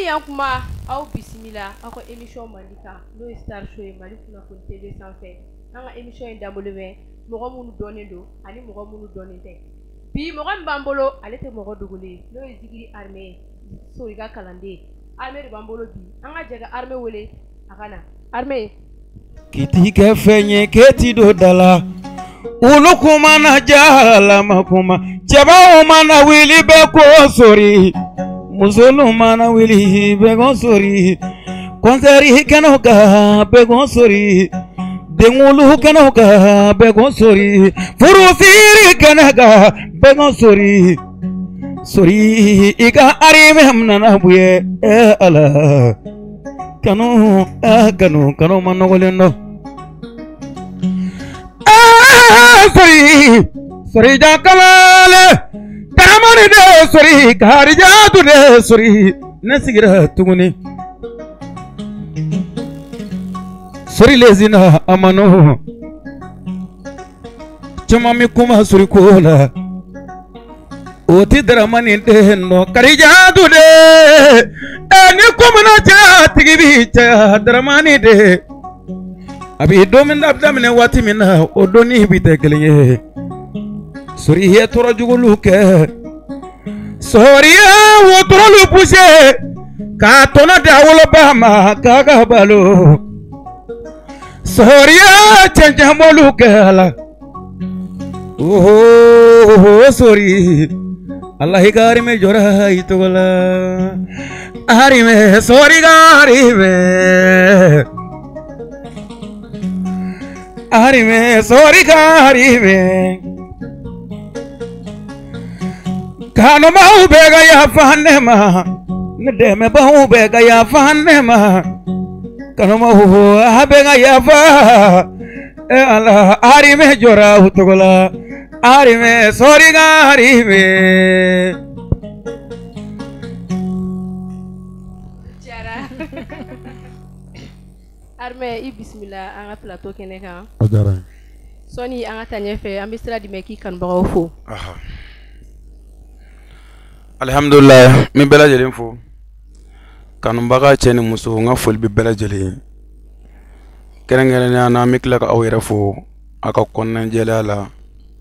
yan kuma aw bisimila aw ka émission Mandi kan, n'o ye Star Show ye Mali kunnafoni TV sanfɛ. An ka émission in dabɔlen bɛ mɔgɔ minnu dɔnnen don ani mɔgɔ minnu dɔnnen tɛ. Bi mɔgɔ min b'an bolo, ale tɛ mɔgɔ dogolen ye, n'o ye Zikiri Armée ye, Sori ka kalanden. Armée de b'an bolo bi. An ka jɛ ka Armée wele a ka na. Armée. K'i kɛ fɛn ye k'e ti don da la, olu kuma na jalama kuma, cɛbaw mana wuli bɛɛ ko sori, musolu mana wuli bɛɛ ko sori, kɔnsɛri kɛnɛw kan bɛɛ ko sori, denkulu kɛnɛw kan bɛɛ ko sori, furusiri kɛnɛ kan bɛɛ ko sori. Sori i ka arime nana buye, eh Ala kanu, eh kanu, kanu ma nɔgɔlen dɔn. Sori sori jakalale taramani de sori karijatu de sori, ne sigira tuguni sori lezina amano caman mi kuma sori ko la, o ti daramani den nɔ karijatu de ni komana cɛ tigi bi cɛ daramani de. A bɛ don min daminɛ waati min na, o donni bi tɛ kelen ye. Sori ye tɔɔrɔ jugulu kɛ, sori ye wotorolu puse k'a tɔnɔ di a woloba ma k'a ka balo. Sori ye cɛncɛnbɔliw kɛ a la. Oho sori, Ala i ka arime jɔra i tɔgɔ la. Arime sori ka arime, arime sori ka arime. Kanubaw bɛɛ ka yafa ne ma, ne dɛmɛbaaw bɛɛ ka yafa ne ma, kanubaw a bɛɛ ka yafa. E Ala, arime jɔra u tɔgɔ la. Arime sori ka arime. Jara. Armée, i bisimila an ka plateau kɛnɛ kan. A diyara n ye. Sɔnni an ka taa ɲɛfɛ, an bɛ sira d'i ma k'i kanubagaw fo. Alihamudulila, n bɛ bɛɛ lajɛlen fo. Kanubaga cɛ ni muso, n ka foli bɛ bɛɛ lajɛlen ye. Kɛrɛnkɛrɛnnenya la, an bɛ tila ka aw yɛrɛ fo aw ka kɔnɔnajɛlenya la,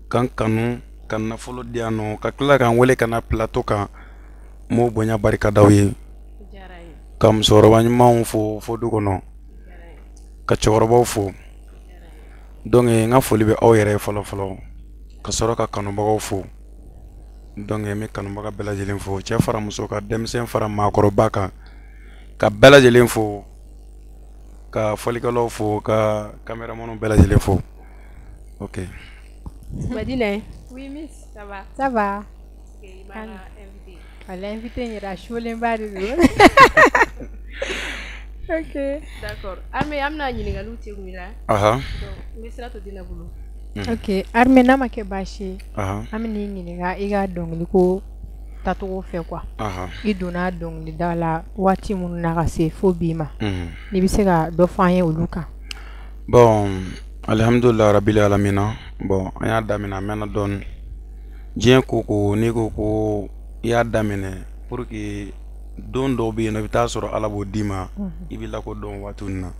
k'an kanu, ka nafolo di yan nɔ, ka tila k'an wele ka na plateau kan. N b'o bonya barika d'aw ye. Ka musokɔrɔba ɲumanw fo fo du kɔnɔ, ka cɛkɔrɔbaw fo. Donc n ka foli bɛ aw yɛrɛ ye fɔlɔ fɔlɔ, ka sɔrɔ ka kanubagaw fo. Donc n bɛ kanubaga bɛɛ lajɛlen fo, cɛ fara muso kan, denmisɛn fara maakɔrɔba kan, ka bɛɛ lajɛlen fo, ka fɔlikɛlaw fo, ka caméramanw bɛɛ lajɛlen fo. Ok. Madina. Oui miss, ça va? Ça va. Ok, i m'an ka invité. Wala invité in yɛrɛ a sulenba de don. Ok. D'accord. Armée, an bɛna ɲininkaliw cɛ kun i la. Donc n bɛ sira to Dina bolo. Ok, Armée, n'a ma kɛ baasi ye, an bɛ n'i ɲininka i ka dɔnkili ko tacogo fɛ quoi. I donna dɔnkilida la waati minnu na ka se fo bi ma. N'i bɛ se ka dɔ fɔ an ye olu kan. Bon, alhamdulillah rabbil alamina. Bon, an y'a daminɛ a mɛnna dɔɔni. Diɲɛ ko ko n'i ko ko i y'a daminɛ pour que don dɔw bɛ yen nɔ, i bɛ taa sɔrɔ Ala b'o d'i ma, i bɛ lakodɔn waati min na.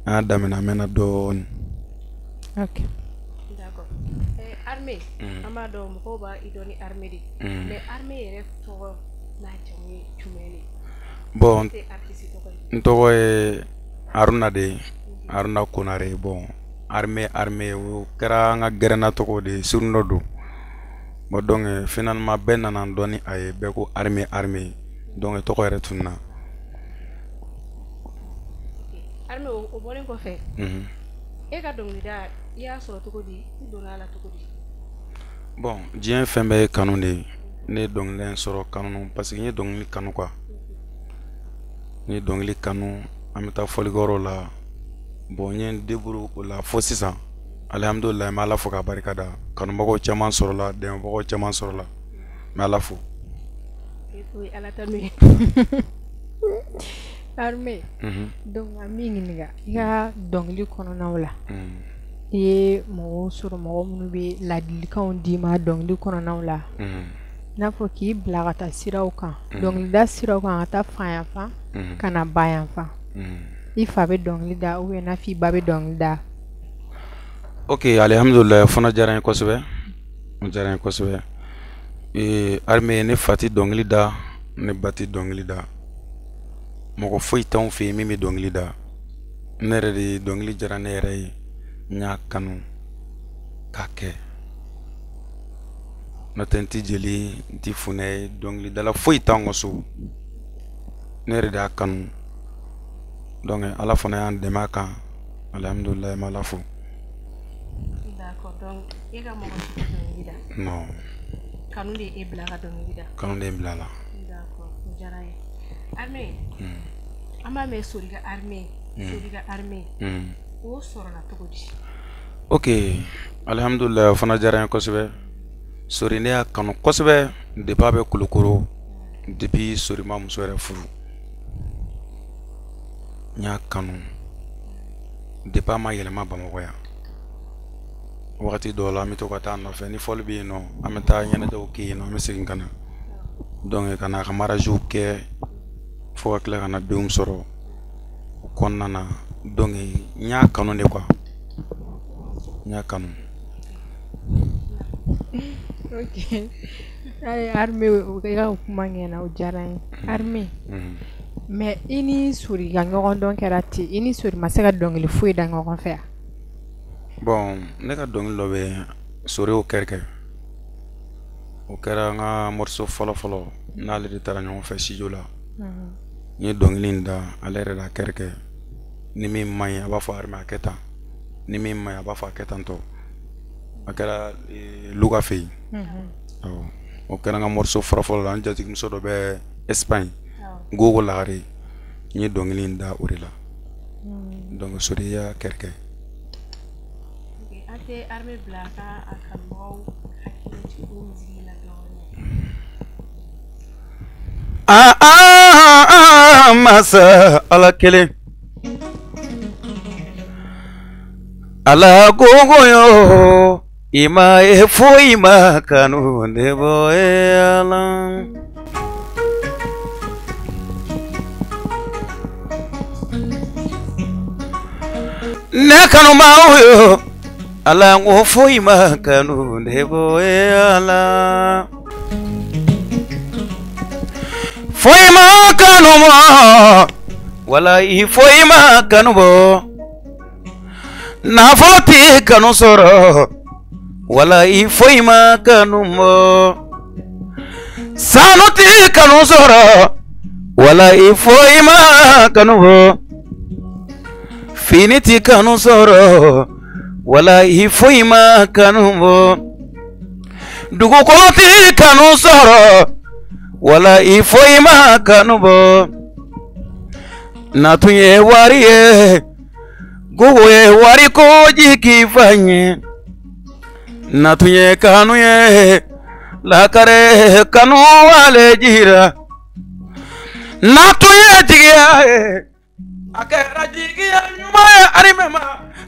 An y'a daminɛ a mɛnna dɔɔni. Ok. D'accord. Armée, an b'a dɔn mɔgɔw b'a i dɔn ni armée de ye. Mais armée yɛrɛ tɔgɔ n'a jamu ye jumɛn de ye? Bon, tɛ artiste tɔgɔ ye. N tɔgɔ ye Haruna de ye, Haruna Konare. Bon, armée o kɛra an ka gɛrɛnna tɔgɔ de ye, surnom don. Bon, donc finalement bɛɛ nana dɔn ni a ye, bɛɛ ko armée armée. Donc tɔgɔ yɛrɛ tununna. Armée, o bɔlen kɔfɛ, e ka dɔnkilida i y'a sɔrɔ cogo di, i donna a la cogo di? Bon, diɲɛ fɛn bɛɛ ye kanu de ye. Ne ye dɔnkilida in sɔrɔ kanu parce que n ye dɔnkili kanu quoi. N ye dɔnkili kanu, an bɛ taa fɔlikɛyɔrɔ la. Bon, n ye n débrouille o la fo sisan. Alihamudulila, n bɛ Ala fo k'a barika da. Kanubagaw caman sɔrɔla, dɛmɛbagaw caman sɔrɔla. N bɛ Ala fo. O ye Ala tanu ye. Armée, donc an b'i ɲininka i ka dɔnkili kɔnɔnaw la, i ye mɔgɔw sɔrɔ mɔgɔ minnu bɛ ladilikanw d'i ma dɔnkili kɔnɔnaw la. N'a fɔ k'i bila ka taa siraw kan, dɔnkilida siraw kan, ka taa fan yan fan, ka na ba yan fan. I fa bɛ dɔnkili da ou bien n'a fɔ i ba bɛ dɔnkili da? Ok, alihamudulilayi, o fana diyara n ye kosɛbɛ, o diyara n ye kosɛbɛ. Armée, ne fa tɛ dɔnkili da, ne ba tɛ dɔnkili da, mɔgɔ foyi t'anw fɛ yen min bɛ dɔnkili da. Ne yɛrɛ de dɔnkili diyara ne yɛrɛ ye, n y'a kanu k'a kɛ. N'o tɛ, n tɛ jeli, n tɛ funɛ ye, dɔnkilidala foyi t'anw ka so, ne yɛrɛ de y'a kanu. Donc Ala fana y'an dɛmɛ a kan, alihamudulilayi, n b'Ala fo. D'accord, donc e ka mɔgɔ si tɛ dɔnkili da? Non. Kanu de ye e bila ka dɔnkili da? Kanu de ye n bila a la. D'accord, o diyara n ye. Armée, an b'a mɛn Sori ka armée, Sori ka armée, o sɔrɔla cogo di? Ok, alihamudulilayi, o fana diyara n ye kosɛbɛ. Sori, ne y'a kanu kosɛbɛ depuis a bɛ Kulukoro, depuis Sori ma muso yɛrɛ furu. N y'a kanu depuis a ma yɛlɛma Bamakɔ yan. Wagati dɔw la, an bɛ to ka taa a nɔfɛ ni fɔli bɛ yen nɔ, an bɛ taa ɲɛnajɛw kɛ yen nɔ, an bɛ segin ka na. Donc ka na a ka mariagew kɛ fo ka tila ka na denw sɔrɔ o kɔnɔna na. Donc n y'a kanu de quoi, n y'a kanu. Ok, Armée, i ka kuma ɲɛna, o diyara n ye, Armée. Mais i ni Sori ka ɲɔgɔn dɔn kɛra ten, i ni Sori ma se ka dɔnkili foyi da ɲɔgɔn fɛ yan? Bon, ne ka dɔnkili dɔ bɛ yen, Sori y'o kɛri kɛ. O kɛra n ka morceau fɔlɔ fɔlɔ, n'ale de taara ɲɔgɔn fɛ studio la. N ye dɔnkili in da, ale yɛrɛ de y'a kɛri kɛ. Ni min man ɲi, a b'a fɔ Armée a kɛ tan, ni min man ɲi, a b'a fɔ a kɛ tan tɔ. A kɛra Luka fɛ yen. Awɔ, o kɛra n ka morceau fɔlɔ fɔlɔ la. N jatigimuso dɔ bɛ Espagne, Gogo Lagare, n ye dɔnkili in da o de la. Donc Sori y'a kɛri kɛ. An tɛ armée bila a ka a kanubagaw hakili jigin o musique la dɔɔnin. Ah ah ah, masa Ala kelen, Ala gogoyo, i ma ye foyi ma kanu de bɔ e Ala. Ne kanubaw yo, Ala ko foyi ma kanu de bɔ e Ala. Foyi ma kanu bɔ, walayi foyi ma kanu bɔ. Nafolo tɛ kanu sɔrɔ, walayi foyi ma kanu bɔ. Sanu tɛ kanu sɔrɔ, walayi foyi ma kanu bɔ. Fini tɛ kanu sɔrɔ, walayi foyi ma kanu bɔ. Dugukolo tɛ kanu sɔrɔ, walayi foyi ma kanu bɔ. Na tun ye wari ye, gogo ye wari ko jigi fa ye. Na tun ye kanu ye, lakare kanu wale jira. Na tun ye jigiya ye, a kɛra jigiya ɲuman ye Armée ma.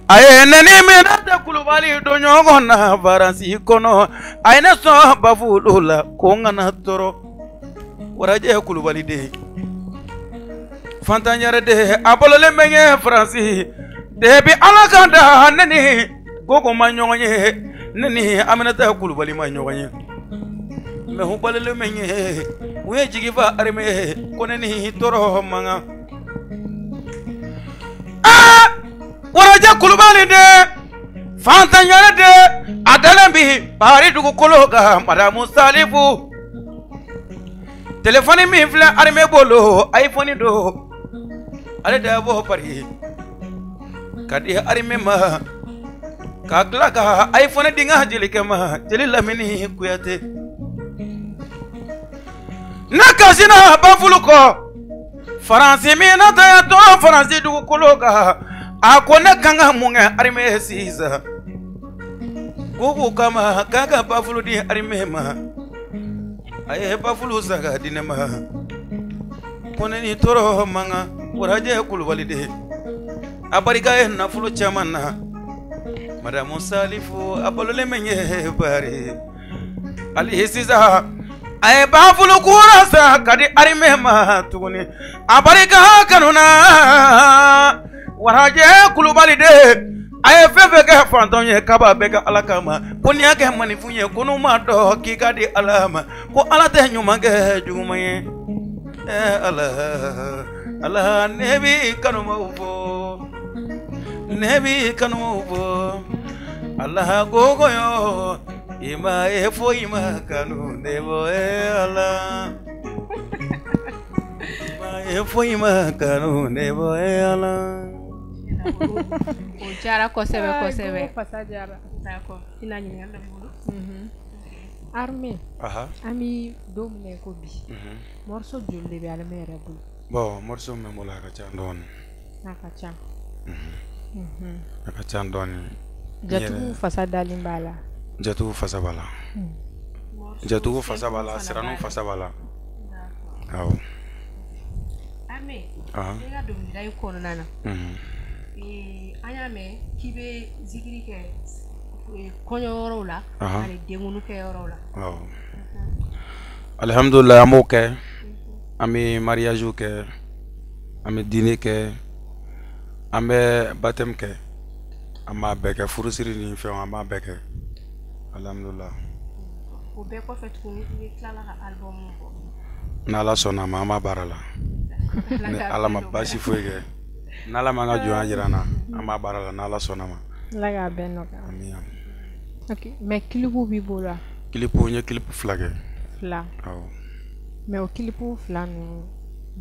A ye ne ni Minata Kulubali don ɲɔgɔn na Faransi kɔnɔ, a ye ne sɔn bafulu la ko n kana tɔɔrɔ. Warajɛ Kulubali den, fantan yɛrɛ de, a balolen bɛ ɲɛ Faransi. Depuis Ala ka da, ne ni Gogo ma ɲɔgɔn ye, ne ni Aminata Kulubali ma ɲɔgɔn ye. Mais u balolen bɛ ɲɛ, u ye jigi fa Armée ko ne ni tɔɔrɔ man kan. Aa, Warajɛ Kulubali den, fantan yɛrɛ de, a dalen bi Paris dugukolo kan, Madamu Salifu. Téléphone min filɛ Armée bolo, iPhone don, ale de bɔ Paris ka di Armée ma, ka tila ka iPhone di n ka jelikɛ ma, jeli Lamini Kuyate. Ne kasina bafulu kɔ, Faransi min ta to Faransi dugukolo kan, a ko ne kan ka mun kɛ Armée sisan? Gogo kama k'a ka bafulu di Armée ma, a ye bafulu san k'a di ne ma. Ko ne ni tɔɔrɔ man kan. Warajɛ Kulubali de, a barika ye nafolo caman na. Madamu Salifu, a balolen bɛ ɲɛ Bari hali sisan. A ye bafulu kura san ka di Armée ma tuguni a barika kanu na Warajɛ Kulubali de a ye fɛn fɛn kɛ fantanw ye k'a b'a bɛɛ kɛ Ala kama ko n'i y'a kɛ maninfin ye ko n'u m'a dɔn k'i ka di Ala ma ko Ala tɛ ɲuman kɛ juguman ye Ala Ala ne b'i kanubaw fo ne b'i kanubaw fo Ala gogoyo i ma ye foyi ma kanu ne bɔ Ala i ma ye foyi ma kanu ne bɔ Ala. O diyara kosɛbɛ kosɛbɛ. Fasa diyara. D'accord. Ina ɲininkali dɔ b'i bolo? Armée, an bɛ don min na i ko bi, morceau joli de bɛ Armée yɛrɛ bolo? Bon, morceau min bɛ n bolo a ka ca dɔɔni. A ka ca. A ka ca dɔɔni. Jatigiw fasa dalen b'a la. Jatigiw fasa b'a la. Jatigiw fasa b'a la, siraniw fasa b'a la. Awɔ. Armée, i ka dɔnkilida in kɔnɔna na, an y'a mɛn k'i bɛ zikiri kɛ kɔɲɔyɔrɔw la ani denkundi kɛyɔrɔw la. Awɔ. Alihamudulila an b'o kɛ. An bɛ mariage kɛ, an bɛ dîner kɛ, an bɛ baptême kɛ. An b'a bɛɛ kɛ, furusiri ni fɛnw an b'a bɛɛ kɛ. Alihamudulila. O bɛɛ kɔfɛ tuguni i bɛ tila ka album bɔ. N'Ala sɔnna a ma an b'a baara la. Ni Ala ma baasi foyi kɛ, n'Ala m'an ka jɔnya jira an na, an b'a baara la n'Ala sɔnna ma. Ala k'a bɛɛ nɔgɔya. Amiina. Ok, mais clip b'i bolo wa? Clip n ye clip 2 kɛ. 2. Awɔ. Mais o clip 2 ninnu,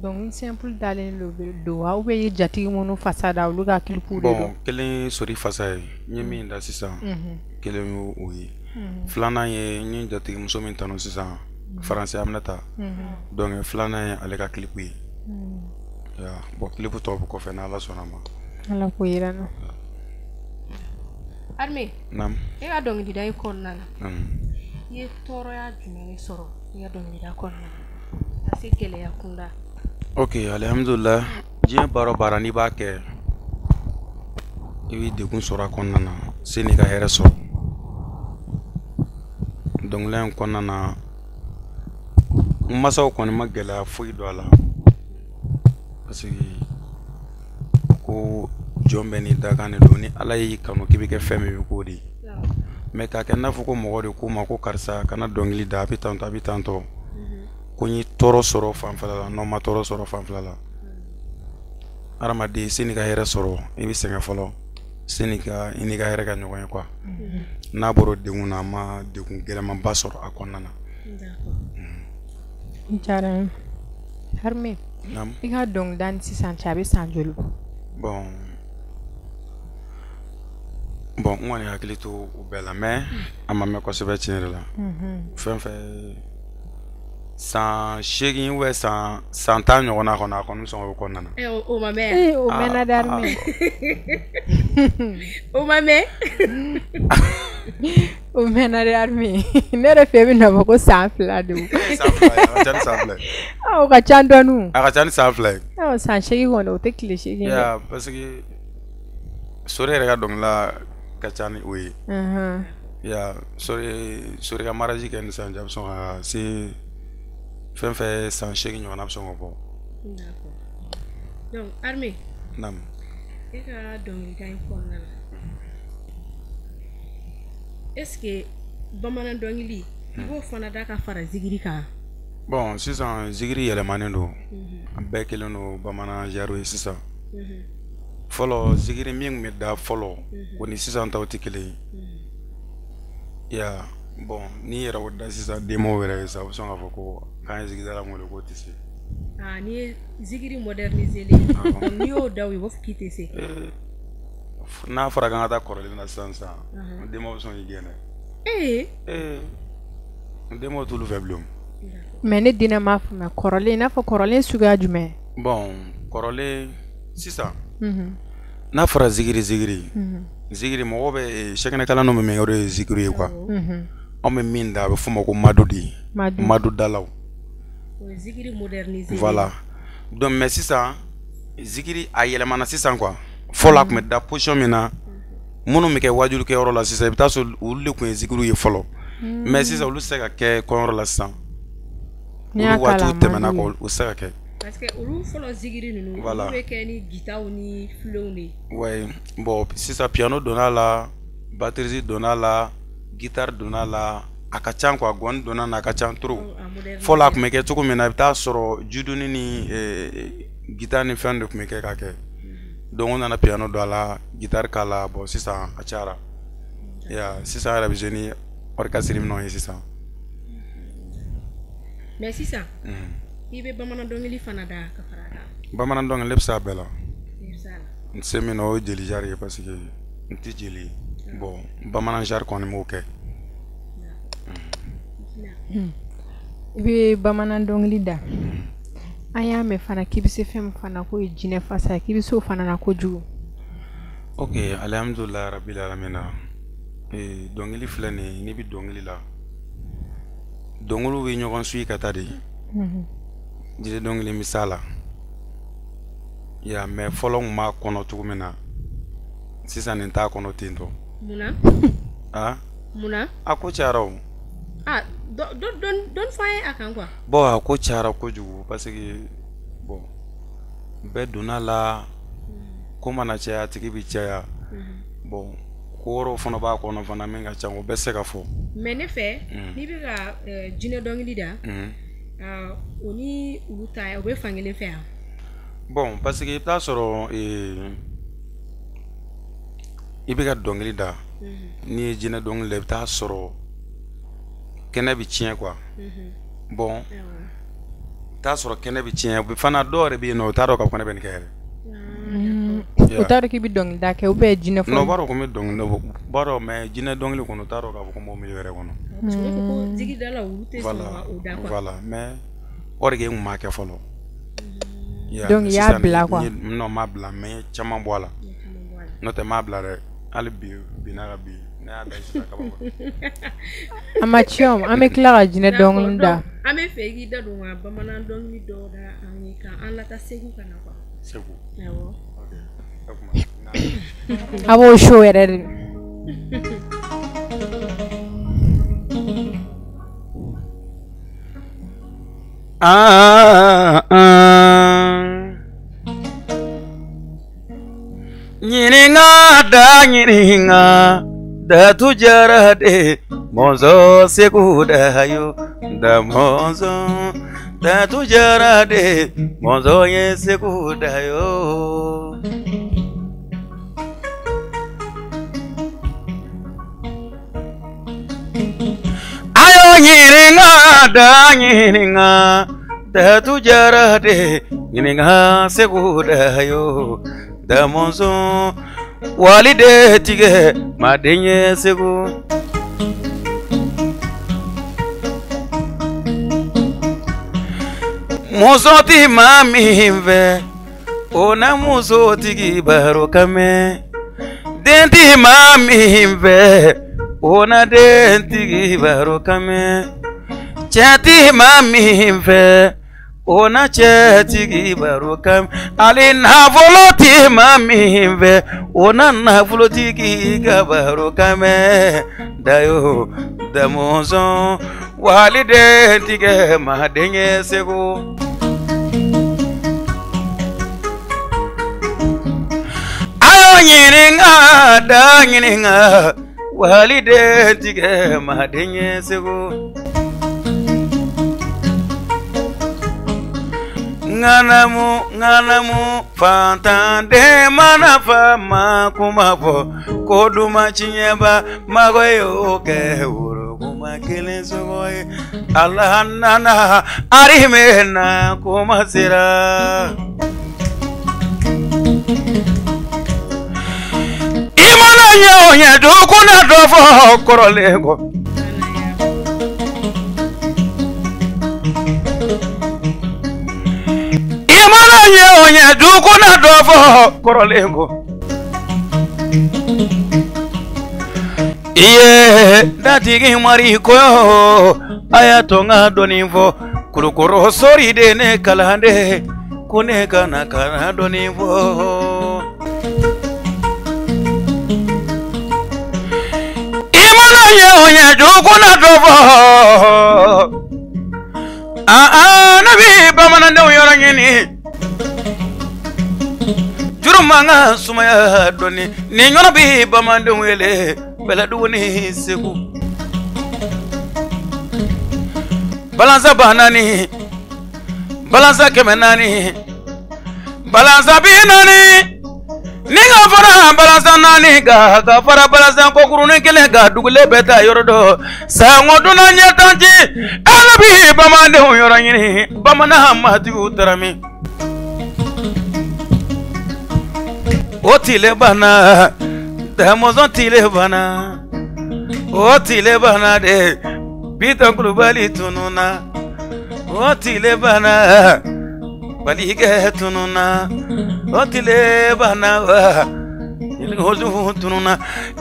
dɔnkili simple dalen don wa ou bien i ye jatigi minnu fasa da olu ka clip de don? Bon, kelen ye Sori fasa ye, n ye min da sisan, kelen y'o o ye. Filanan ye n ye jatigimuso min tanu sisan, Faransi Aminata. Donc filanan ye ale ka clip ye. Bon, clip tɔw bɛ kɔfɛ n'Ala sɔnna ma. Ala k'o yira n na. Armée, Naamu. E ka dɔnkilida in kɔnɔna na, i ye tɔɔrɔya jumɛn de sɔrɔ i ka dɔnkilida kɔnɔna na ka se gɛlɛya kunda? Ok, alihamudulila, diɲɛ baara o baara n'i b'a kɛ, i bɛ degun sɔrɔ a kɔnɔna na sani ka hɛrɛ sɔrɔ. Dɔnkilida in kɔnɔna na, n masaw kɔni ma gɛlɛya foyi don a la parce que ko jɔn bɛɛ n'i dakan de don, ni Ala y'i kanu k'i bɛ kɛ fɛn min i bɛ k'o de ye. Mais k'a kɛ n'a fɔ ko mɔgɔ de k'u ma ko karisa kana dɔnkili da, a bɛ tantɔ a bɛ tantɔ, ko n ye tɔɔrɔ sɔrɔ fanfɛla la, non n ma tɔɔrɔ sɔrɔ fanfɛla la. Hadamaden sani ka hɛrɛ sɔrɔ i bɛ sɛgɛn fɔlɔ, sani ka i n'i ka hɛrɛ ka ɲɔgɔn ye quoi. N'a bɔra o degun na, an ma degun gɛlɛnmanba sɔrɔ a kɔnɔna na. Diyara n ye. Armée, i ka dɔnkilida ni sisan cɛ a bɛ san joli bɔ? Bon, n kɔni hakili to o bɛɛ la, mais a ma mɛn kosɛbɛ tiɲɛ yɛrɛ la. Fɛn fɛn san 8 ou bien san 10 ɲɔgɔnna kɔnɔ, a kɔni sɔn o kɔnɔna na. O ma mɛn? Ee, o mɛnna dɛ Armée. O ma mɛn? O mɛnna dɛ Armée. Ne yɛrɛ fɛ e bɛ na fɔ ko san 2 de. San 2, a ka ca ni san 2 ye. O ka ca dɔɔni. A ka ca ni san 2 ye. San 8 kɔni o tɛ tile 8 ye. Parce que Sori yɛrɛ ka dɔnkilida ka ca ni o ye. Ya Sori ka mariage kɛ ni sisan cɛ, a bɛ sɔn ka se fɛn fɛn san 8 ɲɔgɔnna a bɛ sɔn k'o bɔ. D'accord. Donc Armée. Naamu. E ka dɔnkilida in kɔnɔna na, est-ce que bamanan dɔnkili i b'o fana da ka fara zikiri kan? Bon, sisan zikiri yɛlɛmanen don, a bɛɛ kɛlen don bamanan genre ye sisan. Fɔlɔ zikiri min tun bɛ da fɔlɔ, o ni sisan taw tɛ kelen ye. Ya bon, n'i yɛrɛ y'o da sisan denbaw yɛrɛ ye sisan, u bɛ sɔn k'a fɔ ko k'an ye zikirila min wele k'o tɛ se. N'i ye zikiri moderniser len, n'i y'o da u ye, u b'a fɔ k'i tɛ se. N'a fɔra k'an ka taa kɔrɔlen na sisan sisan, denbaw bɛ sɔn k'i gɛn dɛ. Ee. Denbaw t'olu fɛ bilen. Mais ne diinɛ m'a faamuya, kɔrɔlen i n'a fɔ kɔrɔlen suguya jumɛn? Bon, kɔrɔlen sisan, n'a fɔra zikiri zikiri, zikiri mɔgɔw bɛ sɛgɛnɛkalan bɛ min kɛ o de ye zikiri ye quoi. Anw bɛ min da a bɛ f'o ma ko madu de, madu dalaw. O ye zikiri moderniser. Voilà. Donc mais sisan zikiri a yɛlɛmana sisan quoi. Fɔlɔ a tun bɛ da position min na, minnu bɛ kɛ wajulikɛyɔrɔ la sisan, i bɛ taa sɔrɔ olu de tun ye zikiriw ye fɔlɔ. Mais sisan olu tɛ se ka kɛ kɔɲɔyɔrɔ la sisan. Olu waatiw tɛmɛna kɔ, o tɛ se ka kɛ. Parce que olu fɔlɔ zikiri ninnu, olu bɛ kɛ ni guitarew ni filenw de ye. Ouais, bon sisan piano donna la, batterie donna la, guitare donna la, a ka ca quoi, gɔni donna la, a ka ca trop. Fɔlɔ a tun bɛ kɛ cogo min na, i bɛ taa sɔrɔ juduni ni guitare ni fɛn de tun bɛ kɛ ka kɛ. Donc o nana piano don a la, guitare k'a la, bon sisan a cayara. Ya sisan yɛrɛ bɛ jouer ni orchestre minnu ye sisan. Mais sisan, i bɛ bamanan dɔnkili fana da ka fara a kan. Bamanan dɔnkili ne bɛ se a bɛɛ la. N tɛ se min na o ye jeli genre ye parce que n tɛ jeli ye. Bon bamanan genre kɔni m'o kɛ. I bɛ bamanan dɔnkili da. An y'a mɛn fana k'i bɛ se fɛn min fana k'o ye jinɛ fasa ye, k'i bɛ se o fana na kojugu. Ok, alhamdulilayi rabil alamina. Dɔnkili filɛ nin ye, n'i bɛ dɔnkili la, dɔnkiliw bɛ ɲɔgɔn suit ka taa de. Jinɛ dɔnkili bɛ s'a la. Ya mais fɔlɔ n b'a kɔnɔ cogo min na, sisan nin t'a kɔnɔ ten tɔ. Munna? Ah? Munna? A ko cayara o. Ah, dɔɔni fɔ an ye a kan quoi. Bon a ko cayara kojugu parce que bon bɛɛ donna la, ko mana caya a tigi bɛ caya. Bon ko wɛrɛw fana b'a kɔnɔ fana min ka ca, o bɛɛ tɛ se ka fɔ. Mais ne fɛ, n'i bɛ ka jinɛ dɔnkili da, o ni olu ta o bɛ fan kelen fɛ yan. Bon parce que i bɛ taa sɔrɔ i bɛ ka dɔnkili da, n'i ye jinɛ dɔnkili da, i bɛ taa sɔrɔ kɛnɛ bɛ tiɲɛ quoi. Bon i bɛ taa sɔrɔ kɛnɛ bɛ tiɲɛ fana, dɔw yɛrɛ bɛ yen nɔ, u t'a dɔn k'a fɔ ko ne bɛ nin kɛ yɛrɛ. U t'a dɔn k'i bɛ dɔnkilida kɛ ou bien jinɛ fɔ. Non, u b'a dɔn ko n bɛ dɔnkili da, u b'a dɔn mais jinɛ dɔnkili kɔni u t'a dɔn k'a fɔ ko n b'o milieu yɛrɛ kɔnɔ. Parce que u b'a fɔ ko zikidala olu tɛ sɔn ka o da quoi. Voilà, mais o de kɛ n kun m'a kɛ fɔlɔ. Donc i y'a bila quoi. Non, n m'a bila mais n ye caman bɔ a la. N'o tɛ n m'a bila dɛ, hali bi bi n'a ka bi ne y'a da sisan kabako. A ma tiɲɛ o, an bɛ tila ka jinɛ dɔnkili da. An bɛ fɛ i k'i da don ka bamanan dɔnkili dɔw da an ye k'an lata Segu ka na quoi. Segu. Awɔ. A b'o show yɛrɛ de. Ɲininka da ɲininka datu jara de mɔzɔn Segu dayo da mɔzɔn datu jara de mɔzɔn ye Segu dayo. Ayo ɲininka da ɲininka datu jara de ɲininka Segu dayo da mɔzɔn walide tigɛ maden ye Segu. Muso ti maa min fɛ o na musotigi baro kan mɛn, den ti maa min fɛ o na dentigi baro kan mɛn, cɛ ti maa min fɛ o na cɛtigi baro kan mɛn, hali nafolo ti maa min fɛ o na nafolotigi ka baro kan mɛn. Dayo damɔzɔn waliden tigɛ maden ye Segu. Ayo ɲininka da ɲininka waliden tigɛ maden ye Segu. Ŋanamu ŋanamu fantanden mana faama kuma fɔ ko duma tiɲɛba mago y'o kɛ woro kuma kelen sogo ye. Ala nana arime na kuma sera. I mana ɲɛ o ɲɛ dugu na dɔ fɔ kɔrɔlen kɔ. I mana ɲɛ o ɲɛ dugu na dɔ fɔ kɔrɔlen kɔ. I ye datigi mari ko a y'a to n ka dɔɔnin fɔ Kulukɔrɔ sɔri de ne kalanden ko ne kana ka dɔɔnin fɔ. I mana ɲɛ o ɲɛ jugu na dɔ fɔ. Aa ne bi bamanandenw yɔrɔ ɲini juru mankan sumaya dɔɔni nin yɔrɔ bi bamanandenw wele Bɛlɛdugu ni Segu balansa 4000 balansa 400 balansa 40 ni ka fara balansa 4 kan ka fara balansa kɔkurunin 1 kan dugulen bɛ taa yɔrɔ dɔ sango dunan ɲɛ tan ci ala bi bamanandenw yɔrɔ ɲini bamanan matigiw taara min o tile banna Damɔzɔn tile banna o tile banna de Bitɔn Kulubali tununna o tile banna Balikɛ tununna o tile banna wa tununna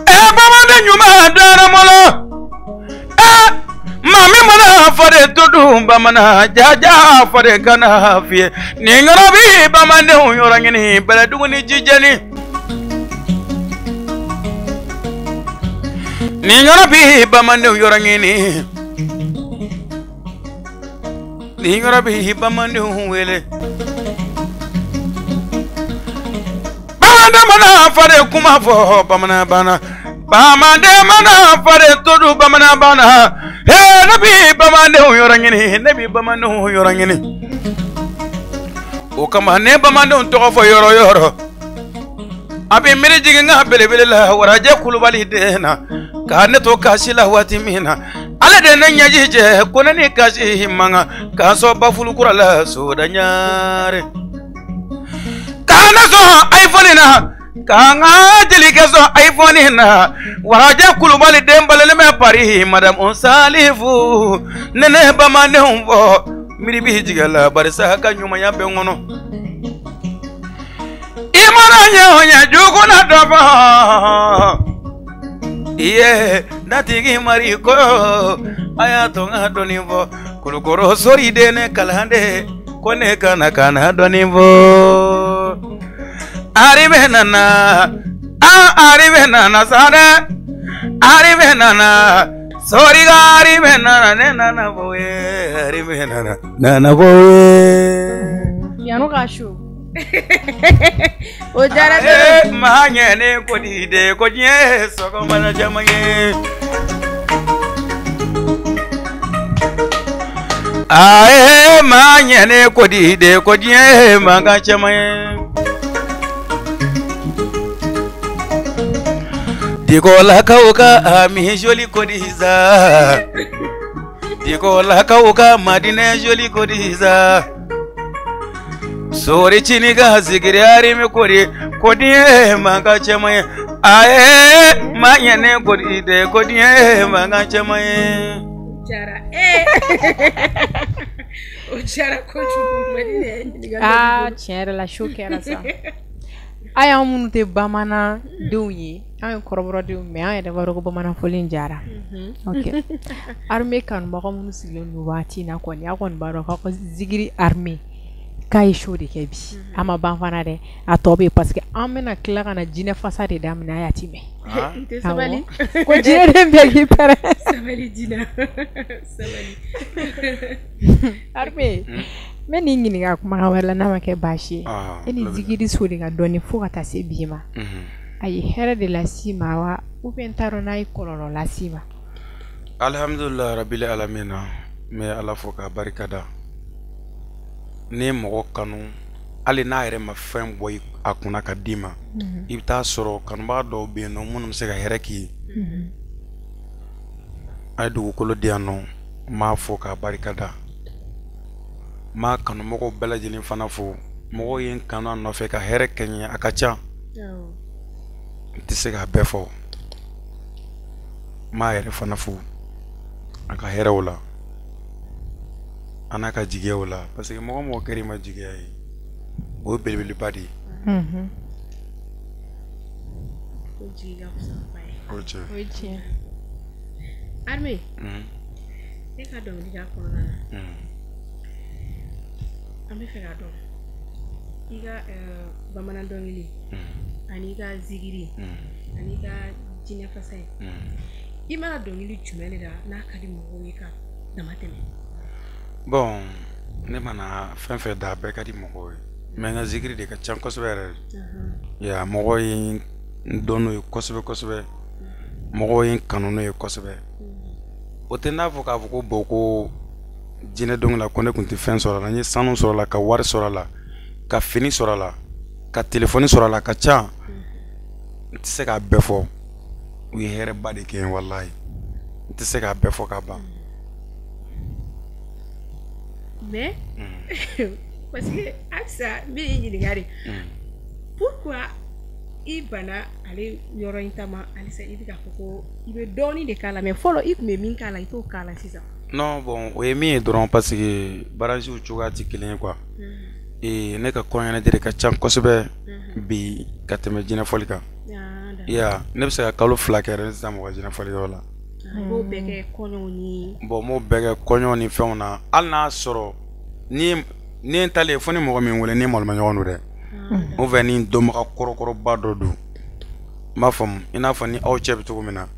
ɛ bamanan ɲuman dara mɔlɔ ɛ maa min mana fare to dun bamanan jaja fare kana fiyɛ nin yɔrɔ bi bamanandenw yɔrɔ ɲini Bɛlɛdugu ni Jijɛni nin yɔrɔ bi bamanandenw yɔrɔ ɲini nin yɔrɔ bi bamanandenw wele bamanan mana fare kuma fɔ bamanan banna bamanan mana fare to dun bamanan banna he ne bi bamanandenw yɔrɔ ɲini ne bi bamanandenw yɔrɔ ɲini o kama ne bamanandenw tɔgɔ fɔ yɔrɔ yɔrɔ a bɛ miiri jigin n ka belebele la Warajɛ Kulubali den na k'a ne to kasi la waati min na ale de ne ɲɛji cɛ ko ne ni kasi man kan k'a sɔn bafulu kura la soda ɲare k'a ne sɔn iPhone na k'an ka jelikɛ sɔn iPhone na Warajɛ Kulubali den balalen bɛ Paris madame Salifu ne ne bamanandenw fɔ miiri b'i jigin la barisa ka ɲumanya bɛ n kɔnɔ i mana ɲɛ o ɲɛ jugu na dɔ bɔ i ye natigi mari ko a y'a to n ka dɔɔnin fɔ Kulukɔrɔ sori den ne kalanden ko ne kana kana dɔɔnin fɔ Arrivé nana a arrivé nana sa dɛ arrivé nana sori ka arrivé nana ne nana fɔ ye arrivé nana nana fɔ ye. Yanni ka su. O diyara ne. Maa ɲɛ ne ko di de ko diɲɛ sɔgɔma na jama ye. Ae maa ɲɛ ne ko di de ko diɲɛ mankan caman ye. Dikolakaw ka ami joli kodiza Dikolakaw ka madine joli kodiza Sori chini ka zikiri arimi kodi kodi mankan caman ye. Ae maa ɲɛ ne ko di de ko diɲɛ mankan caman ye. Jara o diyara kojugu Madinɛ. Aa tiɲɛ yɛrɛ la show kɛra sa. A y'an minnu tɛ bamanandenw ye an ye kɔrɔbɔrɔdenw mais an yɛrɛ b'a dɔn ko bamanan fɔli in diyara. Ok armée kanubaga minnu sigilen don waati in na kɔni a kɔni b'a dɔn k'aw ka zikiri armée k'a ye show de kɛ bi a ma ban fana dɛ a tɔ bɛ yen parce que an bɛna tila ka na jinɛ fasa de daminɛ a y'a ti mɛn. N tɛ sabali. Ko jinɛ den bɛɛ k'i pɛrɛn. Sabali Dina sabali. Armée n bɛ n'i ɲininka kumakan wɛrɛ la n'a ma kɛ baasi ye. E ni zikiri so de ka dɔɔni fo ka taa se bi ma. A ye hɛrɛ de las'i ma wa ou bien n t'a dɔn n'a ye kɔlɔlɔ las'i ma. Alhamdulilayi rabili alamina n bɛ Ala fo k'a barika da. N'i ye mɔgɔ kanu hali n'a yɛrɛ ma fɛn bɔ a kunna ka d'i ma i bɛ taa sɔrɔ kanubaga dɔw bɛ yen nɔ minnu bɛ se ka hɛrɛ k'i ye. A ye dugukolo di yan nɔ n b'a fo k'a barika da. N b'a kanumɔgɔw bɛɛ lajɛlen fana fo mɔgɔw ye n kanu a nɔfɛ ka hɛrɛ kɛ n ye a ka ca n tɛ se k'a bɛɛ fɔ n b'a yɛrɛ fana fo a ka hɛrɛw la a n'a ka jigiyaw la parce que mɔgɔ mɔgɔ kɛra i ma jigiya ye o ye belebeleba de ye. Ko jigi ka fisa ba ye. O ye tiɲɛ. O ye tiɲɛ. Armée. E ka dɔnkilida kɔnɔna na. An bɛ fɛ k'a dɔn i ka bamanan dɔnkili ani i ka zikiri ani i ka jinɛ fasa ye i mana dɔnkili jumɛn de da n'a ka di mɔgɔw ye ka dama tɛmɛ. Bon, ne mana fɛn fɛn da, a bɛɛ ka di mɔgɔw ye, mais n ka zikiri de ka ca kosɛbɛ yɛrɛ. Ya, mɔgɔw ye n dɔn n'o ye kosɛbɛ kosɛbɛ, mɔgɔw ye n kanu n'o ye kosɛbɛ. O tɛ n'a fɔ k'a fɔ ko bon, ko jinɛ dɔnkili la, ko ne tun tɛ fɛn sɔrɔ a la. N ye sanu sɔrɔ a la, ka wari sɔrɔ a la, ka fini sɔrɔ a la, ka telefɔni sɔrɔ a la, ka ca, n tɛ se k'a bɛɛ fɔ. U ye hɛrɛba de kɛ n ye, walayi, n tɛ se k'a bɛɛ fɔ ka ban. Mais parce que halisa n bɛ i ɲininka de, pourquoi i banna ale yɔrɔ in ta ma? Halisa i bɛ k'a fɔ ko i bɛ dɔɔnin de k'a la, mais fɔlɔ i tun bɛ min k'a la, i t'o k'a la sisan. Non, bon, o ye min ye dɔrɔn, parce que barajiw cogoya tɛ kelen ye quoi. Ee, ne ka kɔɲɔɲɛnajɛ de ka ca kosɛbɛ bi ka tɛmɛ jinɛfɔli kan. Ya, ne bɛ se ka kalo 2 kɛ yɛrɛ, ne tɛ taa mɔgɔ jinɛfɔli yɔrɔ la. I b'o bɛɛ kɛ kɔɲɔw ni? Bon, n b'o bɛɛ kɛ kɔɲɔw ni fɛnw na. Hali n'a sɔrɔ ni ye n talen fo ni mɔgɔ min wele, ni maloma ɲɔgɔn don dɛ, ou bien ni dɔnbaga kɔrɔkɔrɔba dɔ don, n b'a faamu. I n'a fɔ ni aw cɛ bɛ cogo min na,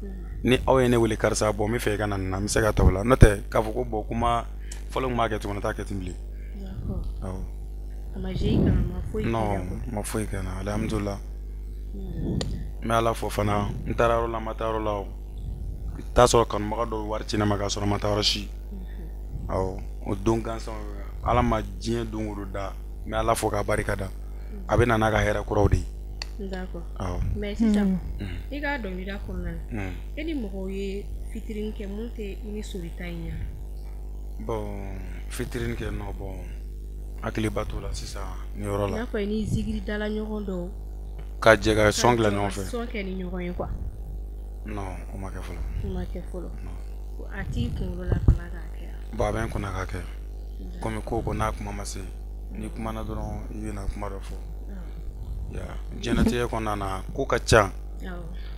ni aw ye ne wele, karisa, bon, n bɛ fɛ i ka na nin na, n bɛ se ka taa o la. N'o tɛ k'a fɔ ko bon, kuma fɔlɔ tun b'a kɛ cogo min na, n t'a kɛ ten bilen. Awɔ. A ma jouer i kan, a ma foyi k'i la? Non, ma foyi kɛ n na, alhamdulilah. N bɛ Ala fo fana. N taara yɔrɔ la, n ma taa yɔrɔ la, o i bɛ taa sɔrɔ kanubaga dɔw bɛ wari ci ne ma k'a sɔrɔ n ma taa yɔrɔ si. Awɔ, o don gansan, Ala ma diɲɛ don o don da, n bɛ Ala fo k'a barika da, a bɛ na n'a ka hɛrɛ kuraw de ye. D'accord. Awɔ. Mais sisan, i ka dɔnkilida kɔnɔna na, e ni mɔgɔw ye featuring kɛ mun tɛ i ni Solita in ye? Bon, featuring kɛ, non, bon, hakiliba t'o la sisan nin yɔrɔ I la. n'a fɔ i ni zikiridala ɲɔgɔn dɔw. Ka jɛ ka son dilan ɲɔgɔn fɛ? Son kɛ ni ɲɔgɔn ye quoi. Non, o ma kɛ fɔlɔ. O ma kɛ fɔlɔ. A t'i kunkolo la fana k'a kɛ? Bon, a bɛ n kunna k'a kɛ, komi ko ko n'a kuma ma se, n'i kumana dɔrɔn, i bɛna kuma dɔ fɔ. Ya, diɲɛlatigɛ kɔnɔna na, ko ka ca.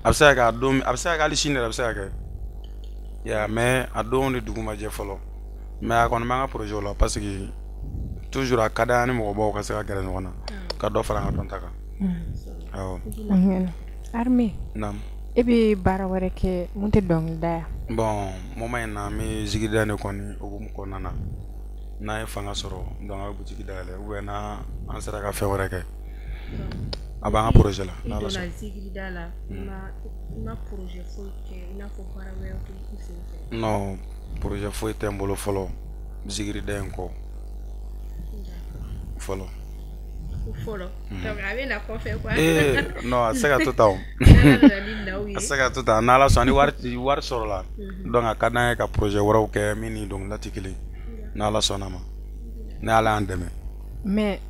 A bɛ se ka kɛ a don, a bɛ se ka kɛ hali sini yɛrɛ, a bɛ se ka kɛ ya, mais a don ni dugu ma jɛ fɔlɔ. Mais a kɔni b'an ka projet la, parce que toujours a ka d'an ni mɔgɔbaw ka se ka gɛrɛ ɲɔgɔn na, ka dɔ fara an ka dɔnta kan. Awɔ. Armée. Naam. E bɛ baara wɛrɛ kɛ mun tɛ dɔnkilida ye? Bon, moment in na, an bɛ zikirida de kɔni hukumu kɔnɔna na. N'an ye fanga sɔrɔ, donc an bɛ boutique dayɛlɛ, ou bien n'an an sera ka fɛn wɛrɛ kɛ, a b'an ka projet la. I n'Ala donna sɔnna. zikirida la, i ma projet foyi kɛ, i n'a fɔ baara wɛrɛ kɛ i sen fɛ? Non, projet foyi tɛ n bolo fɔlɔ zikirida in kɔ fɔlɔ. Fɔlɔ, donc a bɛ na kɔfɛ quoi. Ee, non, a tɛ se ka to tan o. N'Ala nana ni naw ye. A tɛ se ka to tan. N'Ala sɔnna, ni wari sɔrɔla, donc a ka d'an ye ka projet wɛrɛw kɛ min ni dɔnkilida tɛ kelen ye, n'Ala sɔnna ma, ni Ala y'an dɛmɛ. Mais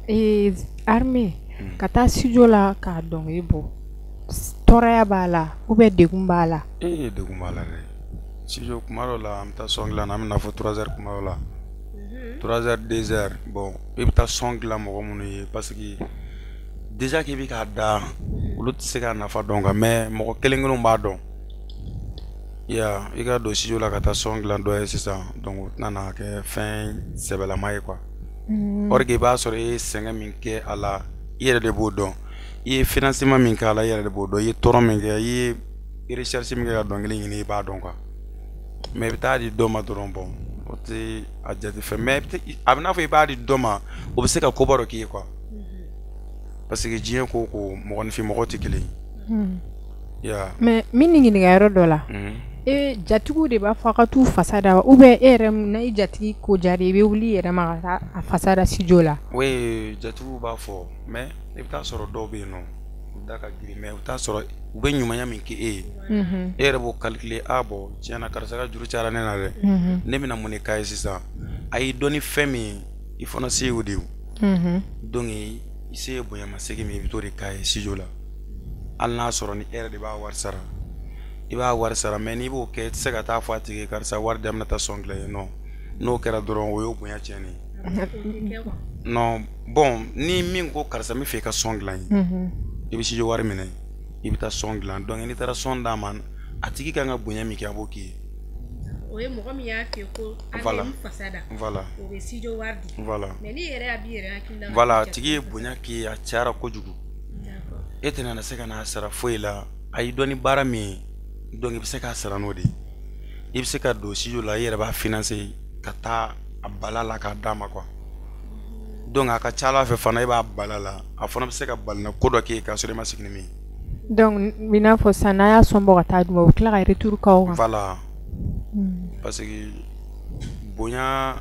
Armée, ka taa studio la k'a dɔnkili bɔ, tɔɔrɔya b'a la ou bien degun b'a la? Ee, degun b'a la dɛ. Studio, kuma dɔw la, an bɛ taa son dilan na, an bɛ na fɔ 3 heures, kuma dɔw la 3 heures, 2 heures. Bon, i bɛ taa son dilan mɔgɔ minnu ye, parce que déjà k'i bɛ k'a da, olu tɛ se k'a nafa dɔn quoi, mais mɔgɔ kelen kelenw b'a dɔn. Ya, i ka don studio la ka taa son dilan dɔ ye sisan, donc o tɛna na kɛ fɛn sɛbɛlama ye quoi. Or que i b'a sɔrɔ i ye sɛgɛn min kɛ a la, i yɛrɛ de b'o dɔn. I ye financement min kɛ a la, i yɛrɛ de b'o dɔn. I ye tɔɔrɔ min kɛ, i ye recherche min kɛ ka dɔnkili ɲini, i b'a dɔn quoi. Mais i bɛ taa di dɔ ma dɔrɔn, bon, o tɛ a jate fɛn, mais a bɛ n'a fɔ i b'a di dɔ ma, o bɛ se ka koba dɔ k'i ye quoi, parce que diɲɛ ko ko mɔgɔninfin mɔgɔ tɛ kelen ye, ya. Mais min ni ɲininka yɔrɔ dɔ la, e jatigiw de b'a fɔ a ka t'u fasa da wa, ou bien e yɛrɛ na i jatigi ko diya i bɛ wuli i yɛrɛ ma ka taa a fasa da studio la? Oui, jatigiw b'a fɔ, mais i bɛ taa sɔrɔ dɔw bɛ yen nɔ, u da ka girin, mais i bɛ taa sɔrɔ u bɛ ɲumanya min kɛ e ye, e yɛrɛ b'o calculer. Ah bon, tiɲɛ na, karisa ka juru cayara ne na dɛ, ne bɛna mun de k'a ye sisan? A y'i dɔn ni fɛn min ye, i fana se y'o de ye o. Donc i se ye bonyamasegin min ye, i bɛ t'o de k'a ye studio la. Hali n'a sɔrɔ ni e yɛrɛ de b'a wari sara, i b'a wari sara, mais n'i b'o kɛ, i tɛ se ka taa fɔ a tigi ye karisa wari di, an bɛna taa son dilan yen nɔ. N'o kɛra dɔrɔn, o y'o bonya tiɲɛnen ye. Non, bon, ni min ko karisa, n bɛ fɛ i ka son dilan ye, i bɛ studio wari minɛ, i bɛ taa son dilan. Donc n'i taara son d'a ma, a tigi kan ka bonya min kɛ, a b'o k'i ye. O ye mɔgɔ min y'a f'i ye ko an bɛ n fasa da. O bɛ studio wari di. Mais n'i yɛrɛ y'a b'i yɛrɛ hakili la. Voilà, a tigi ye bonya k'i ye, a cayara kojugu. E tɛna se ka n'a sara foyi la. A y'i dɔn ni baara min ye, donc i bɛ se k'a sara n'o de ye. I bɛ se ka don studio la, i yɛrɛ b'a financer ka taa a bala la k'a d'a ma quoi. Donc a ka ca Ala fɛ fana, e b'a bala la, a fana bɛ se ka balina ko dɔ k'e ye k'a sɔrɔ e ma sigi ni min ye. Donc i n'a fɔ sisan n'a y'a son bɔ ka taa d'u ma, u bɛ tila ka retour k'aw kan. Voilà, parce que bonya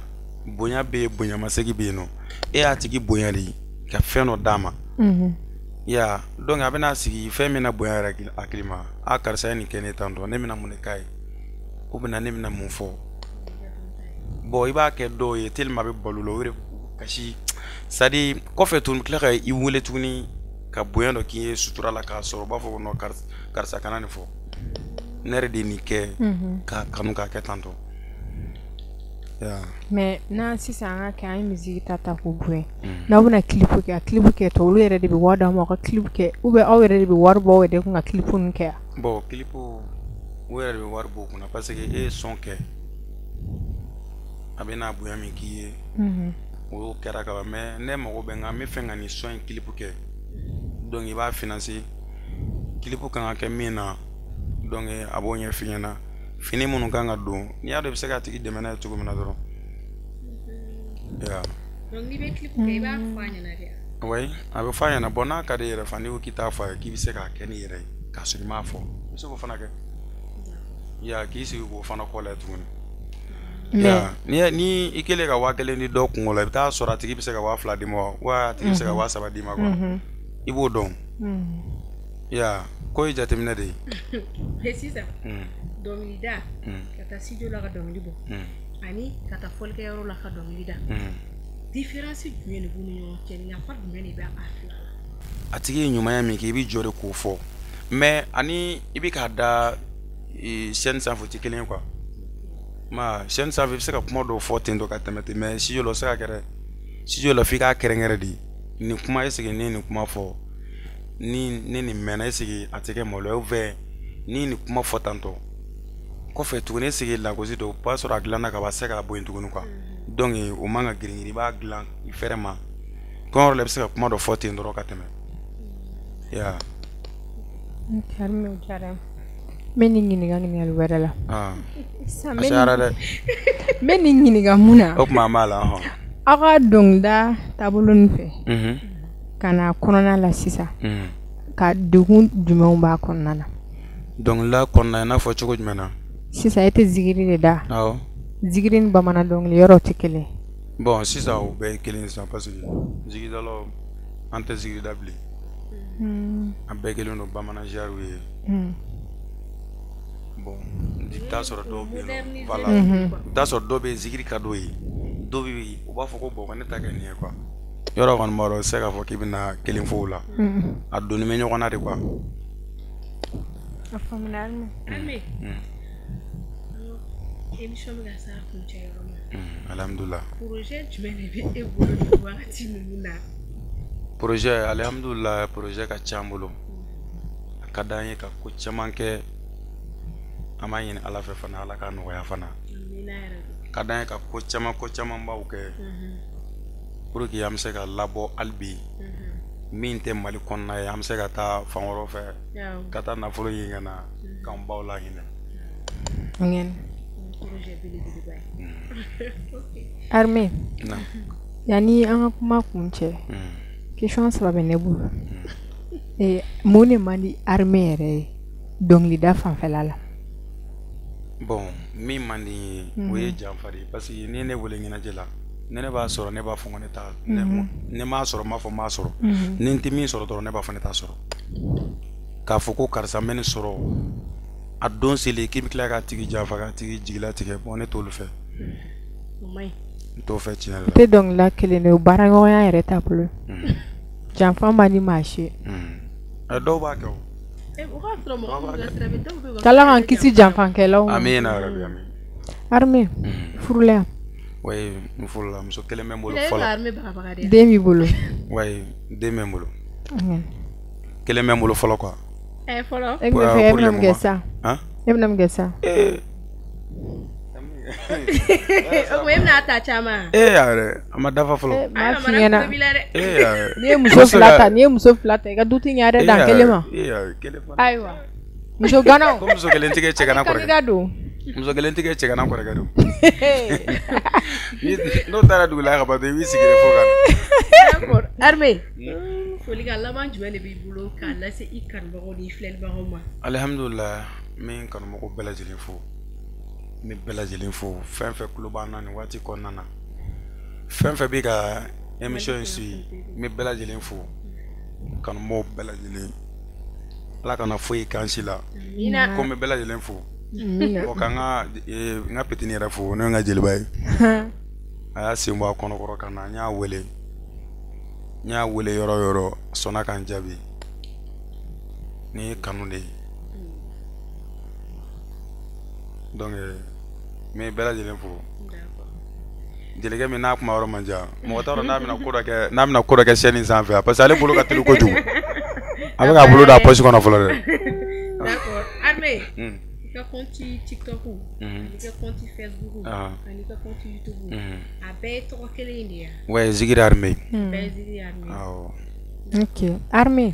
bonya bɛ yen, bonyamasegin bɛ yen nɔ. E y'a tigi bonya de ka fɛn dɔ d'a ma. Ya, donc a bɛna sigi fɛn min na bonya yɛrɛ hakili ma, a karisa ye nin kɛ ne tan tɔ, ne bɛna mun de k'a ye, ou bien ne bɛna mun fɔ. Bon, i b'a kɛ dɔw ye tellement a bɛ balo la, o yɛrɛ kasi, c'est à dire kɔfɛ tuguni tila ka i wele tuguni ka bonya dɔ k'i ye sutura la k'a sɔrɔ u b'a fɔ ko non, karisa kana nin fɔ, ne yɛrɛ de ye nin kɛ k'a kanu k'a kɛ tan tɔ. Mais n'an sisan an ka kɛ an ye musique ta k'o bonya, n'aw bɛna clip kɛ, a clip kɛ tɔ, olu yɛrɛ de bɛ wari d'aw ma aw ka clip kɛ, ou bien aw yɛrɛ de bɛ wari bɔ aw yɛrɛ kun ka clip ninnu kɛ? Bon, clip, u yɛrɛ de bɛ wari bɔ o kunna, parce que e ye son kɛ, a bɛna bonya min k'i ye, o kɛra ka ban. Mais ne mago bɛ n ka, n bɛ fɛ ka nin son in clip kɛ, donc i b'a financer, clip kan ka kɛ min na, donc a b'o ɲɛf'i ɲɛna, fini minnu kan ka don, n'i y'a dɔn i bɛ se k'a tigi dɛmɛ n'a ye cogo min na dɔrɔn. Donc n'i bɛ clip kɛ, i b'a fɔ a ɲɛna de? Oui, a bɛ fɔ a ɲɛna. Bon, n'a ka di i yɛrɛ fana, n'i ko k'i t'a fɔ a ye, k'i bɛ se k'a kɛ n'i yɛrɛ ye k'a sɔrɔ i m'a fɔ, i bɛ se k'o fana kɛ. Ya, k'i sigi k'o fana kɔ la tuguni. Ni i kɛlen ka 5000 di dɔ kungo la, i bɛ taa sɔrɔ a tigi bɛ se ka 2000 d'i ma, wa a tigi bɛ se ka 3000 d'i ma quoi. I b'o dɔn. Ya, ko ye jateminɛ de ye. Sisan dɔnkilida, ka taa studio la ka dɔnkili bɔ, ani ka taa fɔlikɛyɔrɔ la ka dɔnkili da, différence jumɛn de b'u ni ɲɔgɔn cɛ? Nafa jumɛn de bɛ a fila la? A tigi ye ɲumanya min kɛ, i bɛ jɔ de k'o fɔ, mais ani i bɛ k'a da chaîne sanfɛ, o tɛ kelen ye quoi. Ma chaîne sanfɛ, i bɛ se ka kuma dɔw fɔ ten tɔ ka tɛmɛ ten, mais studio la o tɛ se ka kɛ dɛ. Studio la, f'i k'a kɛrɛnkɛrɛn de, nin kuma est ce que ne ye nin kuma fɔ, ni ne nin mɛnna, est ce que a tɛ kɛ maloya, ou bien ni nin kuma fɔ tantɔ kɔfɛ tuguni, est ce que lagosi don, o b'a sɔrɔ a dilanna ka ban, a tɛ se k'a bɔ yen tuguni quoi. Donc o man ka girin girin, i b'a dilan i fɛrɛ ma, kɔnyɔrɔ la i bɛ se ka kuma dɔ fɔ ten dɔrɔn ka tɛmɛ. Ya. N bɛ nin ɲininka ɲininkali wɛrɛ la. A cayara dɛ. N bɛ nin ɲininka mun na? O tuma an b'a la. Aw ka dɔnkilida taabolo nin fɛ ka na kɔnɔna la sisan, ka degun jumɛnw b'a kɔnɔna na? Dɔnkilida kɔnɔna, i n'a fɔ cogo jumɛn na? Sisan e tɛ zikiri de da? Awɔ. Zikiri ni bamanan dɔnkili yɔrɔ tɛ kelen? Bon, sisan o bɛɛ ye kelen sisan, parce que zikiridalaw, an tɛ zikiri da bilen. An bɛɛ kelen don bamanan jariw ye. Bon, i bɛ taa sɔrɔ dɔw bɛ yen nɔ, voilà, i bɛ taa sɔrɔ dɔw bɛ yen zikiri ka d'o ye, dɔw bɛ yen u b'a fɔ ko bon, ne ta kɛ nin ye quoi. Yɔrɔ kɔni b'a dɔn, i tɛ se k'a fɔ k'i bɛna kelen fɔ o la, a donni bɛ ɲɔgɔn na de quoi. A faamuna. Armé, émission bɛ ka s'a kuncɛ yɔrɔ ma. Alhamdulilah. Projet jumɛn de bɛ e bolo nin wagati ninnu na? Projet, alhamdulilah, projet ka ca an bolo. A ka d'an ye ka ko caman kɛ, an b'a ɲini Ala fɛ fana, Ala k'a nɔgɔya fana. Ka d'an ye ka ko caman, ko camanbaw kɛ pour que an bɛ se ka labɔ hali bi, min tɛ Mali kɔnɔna ye, an bɛ se ka taa fan wɛrɛw fɛ ka taa nafolo ɲini ka na k'an baw lahinɛ. Armé, yanni an ka kuma kun cɛ, question 3 bɛ ne bolo. Mun de man di Armé yɛrɛ ye dɔnkilida fanfɛla la? Bon, min man di n ye, o ye janfa de ye, parce que ni ne wele ɲɛnajɛ la, ni ne b'a sɔrɔ, ne b'a fɔ ko ne t'a, ne m'a sɔrɔ, n b'a fɔ n m'a sɔrɔ. Ni n tɛ min sɔrɔ dɔrɔn, ne b'a fɔ ne t'a sɔrɔ. K'a fɔ ko karisa n bɛ nin sɔrɔ, a don selen k'i bɛ tila k'a tigi janfa, k'a tigi jigilatigɛ, bon, ne t'olu fɛ. N t'o fɛ tiɲɛ yɛrɛ la. O tɛ dɔnkilida kelen de ye, o baaraɲɔgɔnya yɛrɛ taabolo. Janfa man di maa si ye. Dɔw b'a kɛ o. K'Ala k'an kisi janfankɛlaw ma. Amiina yarabi, amiina. Armé, furula yan? Oui, n furula, muso kelen bɛ n bolo fɔlɔ. Den b'i bolo? Oui, den bɛ n bolo. Kelen bɛ n bolo fɔlɔ quoi. Fɔlɔ. E bɛ fɛ e bɛna mun kɛ sisan? E bɛna mun kɛ sisan? O tuma e bɛna ta caman? Yɛrɛ, a ma dafa fɔlɔ. N b'a f'i ɲɛna. N'i ye muso fila ta, n'i ye muso fila ta, i ka du tɛ ɲɛ dɛ, dan kelen ma. Ayiwa, muso ganaw. Ko muso kelen tigi cɛ kana kɔrɔkɛ. Candidat don. Muso kelen tigɛ cɛ kana kɔrɔkɛ don. N'o taara dugu la ka ban i b'i sigi de fo ka na. D'accord. Armé, folikan laban jumɛn de b'i bolo k'a lase i kanubagaw n'i filɛlibagaw ma? Alihamudulila, n bɛ n kanubagaw bɛɛ lajɛlen fo. N bɛ bɛɛ lajɛlen fo, fɛn fɛn tulo b'an na nin waati kɔnɔna na. Fɛn fɛn bɛ ka émission in suit, n bɛ bɛɛ lajɛlen fo. Kanubagaw bɛɛ lajɛlen. Ala kana foyi k'an si la. Ko n bɛ bɛɛ lajɛlen fo. Bon, ka n ka petini yɛrɛ fo, n'o ye n ka jeliba ye. A y'a sen bɔ a kɔnɔkɔrɔ ka na, n y'a wele. N y'a wele yɔrɔ o yɔrɔ, a sɔnna ka n jaabi. Nin ye kanu de ye. Donc n bɛ bɛɛ lajɛlen fo. Jelikɛ min n'a kuma yɔrɔ man jan, mɔgɔ t'a dɔn n'a bɛna ko dɔ kɛ, n'a bɛna ko dɔ kɛ chaîne in sanfɛ, parce que ale bolo ka teli kojugu. A bɛ k'a bolo don a poche kɔnɔ fɔlɔ dɛ. D'accord. Armé, i ka compte TikTok, i ka compte Facebook, ani i ka compte YouTube, a bɛɛ ye tɔgɔ kelen in de ye? Ouais, Zigiri Armé. Bɛɛ ye Zigiri Armé. Awɔ. Ok. Armé,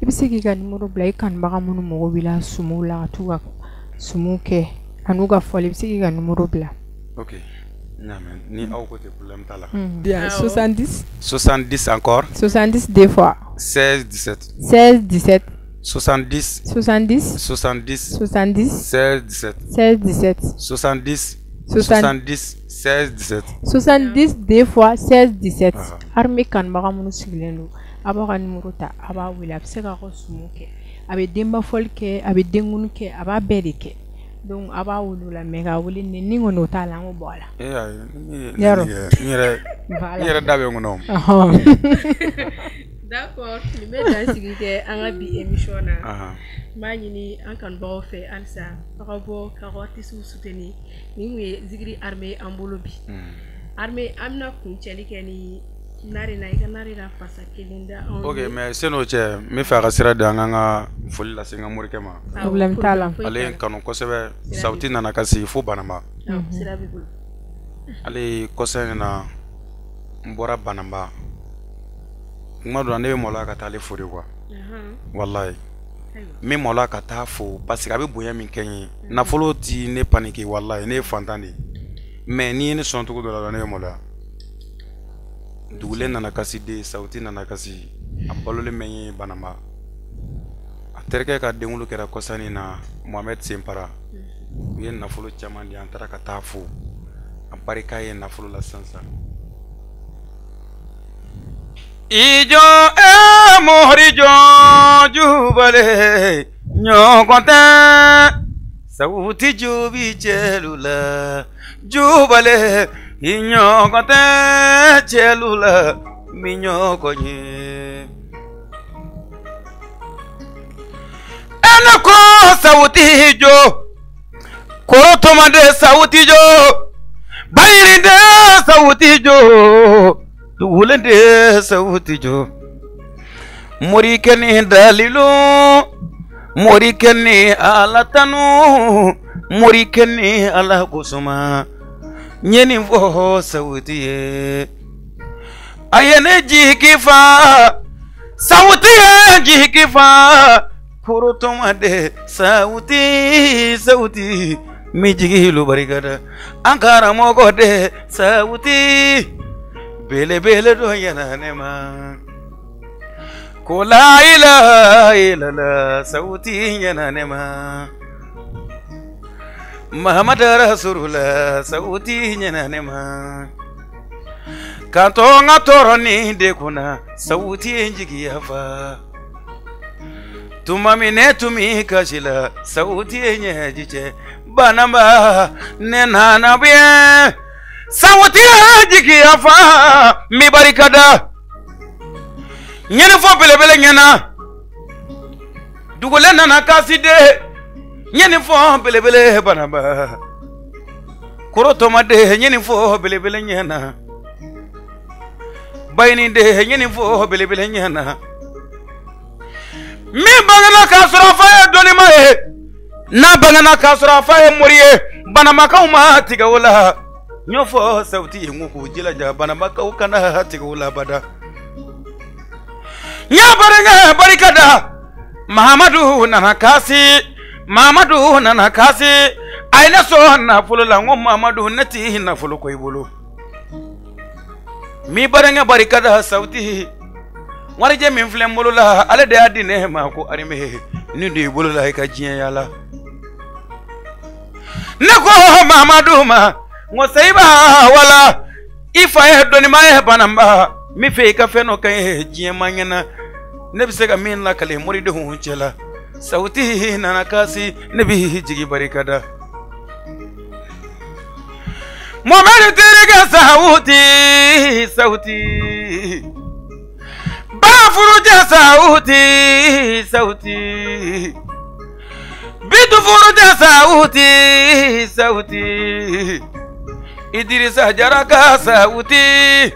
i bɛ se k'i ka numéro bila i kanubaga minnu mago b'i la sumuw la ka t'u ka sumuw kɛ an'u ka fɔli, i bɛ se k'i ka numéro bila. Ok. Ni aw ko tɛ problème t'a la. 70 70 encore 70 deux fois 16 17 16 17 70 70 70 70 16 17 16 17 70 70 16 17 70 deux fois 16 17. Armé kanubaga minnu sigilen don, a b'aw ka numéro ta, a b'a wele, a bɛ se k'aw ka sumu kɛ, a bɛ denba fɔli kɛ, a bɛ denkuni kɛ, a b'a bɛɛ de kɛ. Donc a b'a wele o la, mais k'a wele ni kɔni o t'a la, an k'o bɔ a la. Ee ayi, n yɛrɛ da bɛ n kɔnɔ. D'accord, nin bɛ dan sigi kɛ an ka bi émission na. N b'a ɲini an kanubagaw fɛ halisa aw ka bɔ k'aw ka artistes soutenir. Nin kun ye Zigiri Armé an bolo bi. Armé, an bɛna kuncɛli kɛ ni Narena, i ka Narena fasa kelen da anw ye. Ok, mais sen'o cɛ, n bɛ fɛ a ka sira di an k'an ka foli lase n ka morikɛ ma. Problème t'a la. Ale ye n kanu kosɛbɛ. Sawuti nana ka sigi fo Banamba. Sira b'i bolo. Ale kɔsa in na, n bɔra Banamba. Kuma dɔ la ne bɛ maloya ka taa ale fo de quoi. Walayi. N bɛ maloya ka taa fo parce que a bɛ bonya min kɛ n ye. Nafolo ti ne paniquer, walayi, ne ye fantan de ye. Mais n'i ye ne sɔn cogo dɔ la, ne bɛ maloya. Dugulen nana kasi den, Sawuti nana kasi, a balolen bɛ n ye Banamba. A terikɛ ka denwolo kɛra kɔsani na, Mohamed Senpara. U ye nafolo caman di, an taara ka taa fo. A barika ye nafolo la sisan sisan. I jɔ e mori jɔ jubale ɲɔgɔn tɛ Sawuti jo bi cɛlu la jubale i ɲɔgɔn tɛ cɛlu la mi ɲɔgɔn ye. Ene ko Sawuti jo korotomade Sawuti jo bayirinde Sawuti jo dugulende Sawuti jo morikɛ ni dalilu morikɛ ni Ala tanu morikɛ ni Ala kosuma n ye nin fɔ Sawuti ye. A ye ne jigi fa Sawuti ye jigi fa korotomade Sawuti Sawuti mi jigi lu barikada an karamɔgɔ de Sawuti belebele dɔ ɲɛna ne ma. Ko la ilaha illallah Sawuti ɲɛna ne ma. Mahamadu Rasulullah Sawuti ɲɛna ne ma. K'an to n ka tɔɔrɔ ni degun na Sawuti ye n jigiya fa. Tuma min ne tun bɛ kasi la Sawuti ye ɲɛji cɛ. Banamba ne nana bɛ Sawuti ye jigiya fa n bɛ barika da. Ɲɛnifɔ belebele ɲɛna dugulen nana kasi de ɲɛnifɔ belebele Banamba korotɔma de ɲɛnifɔ belebele ɲɛna bayini de ɲɛnifɔ belebele ɲɛna. Min bangena k'a sɔrɔ a fa ye dɔnnima ye, n'a bangena k'a sɔrɔ a fa ye mori ye, Banamakaw ma tigɛ o la. N y'o fɔ Sawuti ye, n ko k'u jilaja Banamakaw kana tigɛ o la bada. N y'a barika barika da Mahamadu nana kasi Mamadu nana kasi a ye ne sɔn nafolo la n ko Mamadu ne t'i nafolo ko i bolo mi barenkɛ barika da sawuti warijɛ min filɛ n bolo la ale de y'a di ne ma ko arime ni don i bolo la i ka diɲɛ yaala ne ko Mamadu ma n ko seyiba wala i fa ye dɔnnibaa ye bananba n bɛ fɛ i ka fɛn dɔ kɛ n ye diɲɛ ma ɲɛna ne bɛ se ka min lakale moridenw cɛ la sawuti nana kasi ne b'i jigi barika da Mohamed terikɛ sawuti sawuti Bafurujɛ sawuti sawuti Bitu furujɛ sawuti sawuti Idirisa Jaraka sawuti